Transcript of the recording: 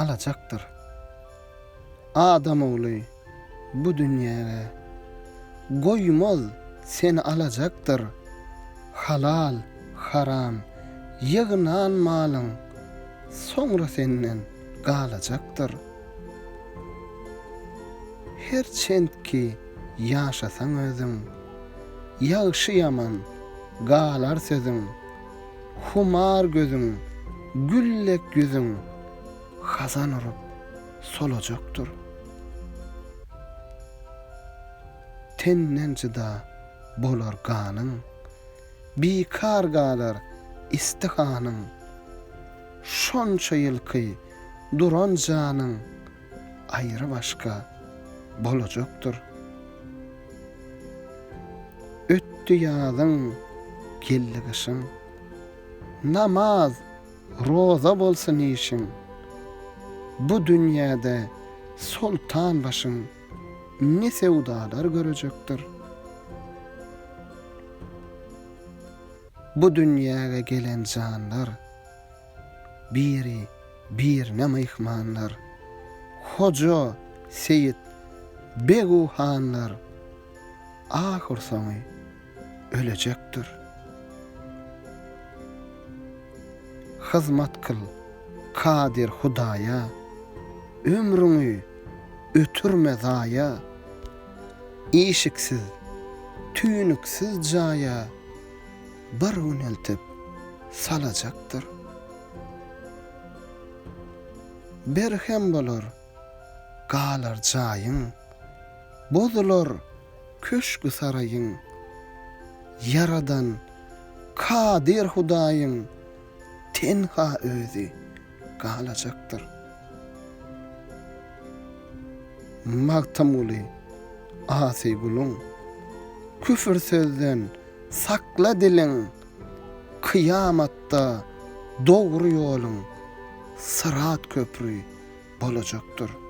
alajakdyr. Adam ogly bu dünýäge goýmaz seni alajakdyr. Halal, haram ýygnan malyň soňra senden galajakdyr. Her çent ki ýaşasaň özüň, ýagşy-ýaman galar sözüň. Humar gözüň, gül dek ýüzüň hazan urup solajakdyr. Tenden jyda bolar ganyň, bikar galar istihanyň. Şonça ýylky duran janyň aýry-başga bolajakdyr. Ötdi ýazyň, geldi gyşyň. Namaz, roza bolsun işiň. Bu dünýäde soltan başyň ne söwdalar görejekdir. Bu dünýäge gelen janlar biri birine myhmanlar. Hoja, seýit, beg-u hanlar ahyrsoňy ölejekdir. Hyzmat kyl Kadyr Hudaýa, ömrüňi ötürme zaýa. Işiksiz, tüýnüksiz jaýa bir gün eltip salajakdyr. Berhem bolar, galar jaýyň, bozular köşgi-saraýyň. Ýaradan Kadyr Hudaýyň tenha özi galajakdyr. Magtymguly, asy guluň, küfür sözden sakla diliň, kyýamatda dogry ýoluň syrat köpri bolajakdyr.